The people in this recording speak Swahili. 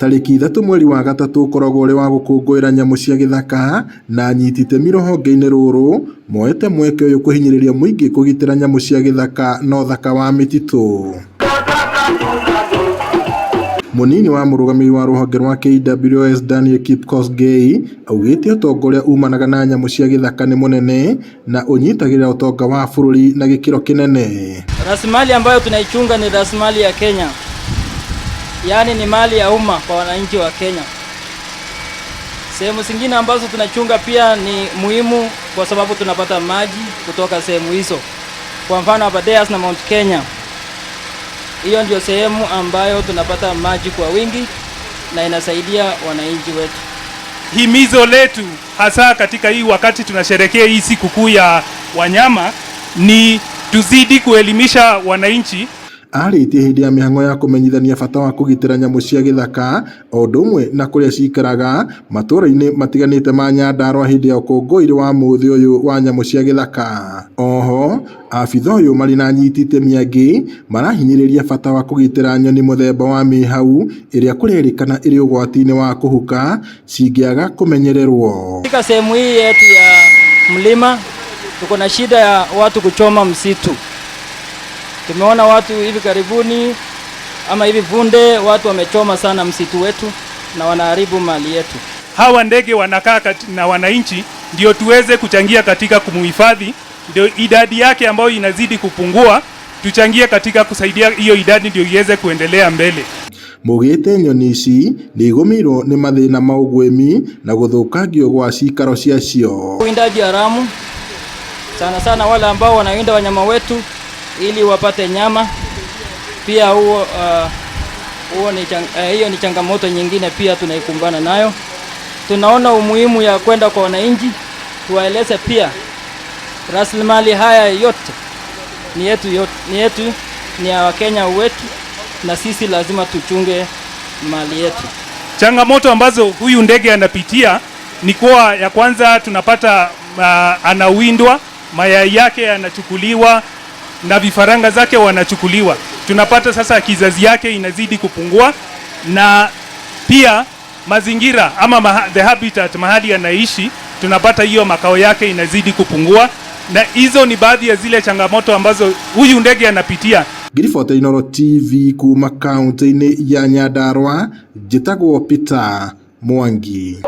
Tarĩki 3 mweri wa gatatũ ũkoragwo ũrĩ wa gũkũngũĩra nyamũ cia gĩthaka na anyiti itemi rũhonge-inĩ rũrũ moete mweke ũyũ kũhinyĩrĩria mũingĩ kũgitĩra nyamũ cia gĩthaka na ũthaka wa mĩtitũ. Mũnini wa mũrũgamĩrĩri wa rũhonge rwa KWS Daniel Kipkosgei augĩte ũtonga ũrĩa umanaga na nyamũ cia gĩthaka nĩ mũnene na ũnyitagĩrĩra ũtonga wa bũrũri na gĩkĩro kĩnene. Rasilimali ambayo tunaichunga ni rasilimali ya Kenya, yaani ni mali ya umma kwa wananchi wa Kenya. Sehemu zingine ambazo tunachunga pia ni muhimu kwa sababu tunapata maji kutoka sehemu hizo. Kwa mfano Aberdares na Mount Kenya, hiyo ndio sehemu ambayo tunapata maji kwa wingi na inasaidia wananchi wetu. Himizo letu hasa katika hii wakati tunasherehekea hii sikukuu ya wanyama ni tuzidi kuelimisha wananchi. Arĩtie hĩndĩ ya mĩhang'o ya kũmenyithania bata wa kũgitĩra nyamũ cia gĩthaka o ũndũ ũmwe na kũrĩa cikaraga matũũra-inĩ matiganĩte ma Nyandarua hĩndĩ ya ũkũngũĩri wa mũthĩ ũyũ wa nyamũ cia gĩthaka. Oho abitha ũyũ marĩ na anyiti itemi angĩ marahinyĩrĩria bata wa kũgitĩra nyoni mũthemba wa mĩhau ĩrĩa kũrerĩkana ĩrĩ ũgwati-inĩ wa kũhuka cingĩaga kũmenyererwo. Katika sehemu hii yetu ya mlima tuko na shida ya watu kuchoma msitu. Tumeona watu hivi karibuni ama hivi punde watu wamechoma sana msitu wetu na wanaharibu mali yetu. Hawa ndege wanakaa na wananchi ndio tuweze kuchangia katika kumuhifadhi, ndio idadi yake ambayo inazidi kupungua, tuchangie katika kusaidia hiyo idadi ndio iweze kuendelea mbele. Maugĩte nyoni ici nĩ igũmĩirwo nĩ mathĩna ma ũguĩmi na gũthũkangio gwa cikaro ciacio. Uwindaji haramu sana sana wale ambao wanawinda wanyama wetu ili wapate nyama pia huo huo ni hiyo ni changamoto nyingine pia tunaikumbana nayo. Tunaona umuhimu ya kwenda kwa wananchi tuwaeleze pia rasilimali haya yote ni yetu, yote, ni yetu, ni ya Wakenya wetu, na sisi lazima tuchunge mali yetu. Changamoto ambazo huyu ndege anapitia ni kuwa ya kwanza tunapata anawindwa, mayai yake yanachukuliwa na vifaranga zake wanachukuliwa. Tunapata sasa kizazi yake inazidi kupungua, na pia mazingira ama the habitat mahali anaishi, tunapata hiyo makao yake inazidi kupungua, na hizo ni baadhi ya zile changamoto ambazo huyu ndege anapitia. Ngiribota Inooro TV kuma kaunti-inĩ ya Nyandarua, njĩtagwo Peter Mwangi.